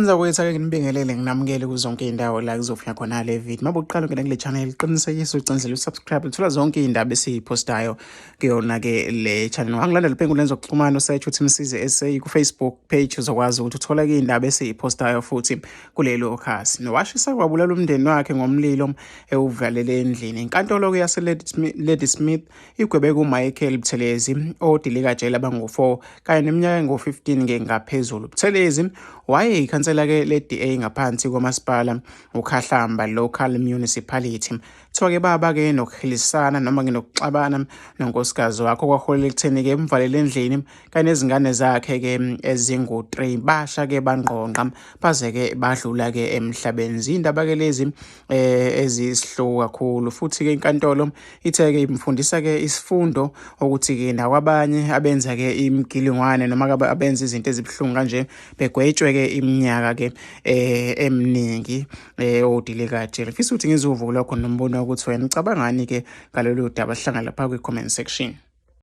Ngizakwethu ake nginibingelele nginamukele kuzonke iy'ndawo la kuzofika khona le video. Uma uqala ungena kule channel qinisekisa ucinzele usubscribe uthola zonke iy'ndaba esiy'phostayo kuyona-ke le channel. Wangilandela enkundleni zokuxhumana usearch uthi Msizi SA ku-Facebook page uzokwazi ukuthi uthole-ke iy'ndaba esiy'phostayo futhi kulelo khasi. Nowashisa kwabulala umndeni wakhe ngomlilo ewuvalele endlini. Inkantolo-ke yase-Ladysmith igwebe kuMichael Buthelezi odilikajele abangu-4 kanye neminyaka engu-15 ke ngaphezulu. Buthelezi wayeyikhansela-ke le-DA ngaphansi komasipala uKhahlamba Local Municipality. Kuthiwa-ke baba-ke nokuhilisana noma-ke nokuxabana nonkosikazi wakhe okwaholela ekutheni-ke emvalele endlini kanye nezingane zakhe-ke ezingu-3 basha-ke bangqongqa baze-ke badlula-ke emhlabeni. Ziyindaba-ke lezi ezisihluku kakhulu futhi-ke inkantolo ithe-ke imfundisa-ke isifundo ukuthi-ke nakwabanye abenza-ke imigilingwane noma abenza izinto ezibuhlungu kanje begwetshwe-ke iminyaka-ke eminingi odilekajele. Ngifisa ukuthi ngizuvuke lokho nombono ukuthi wena ucabangani-ke ngalolu daba. Sihlangana lapha kwi-comment section.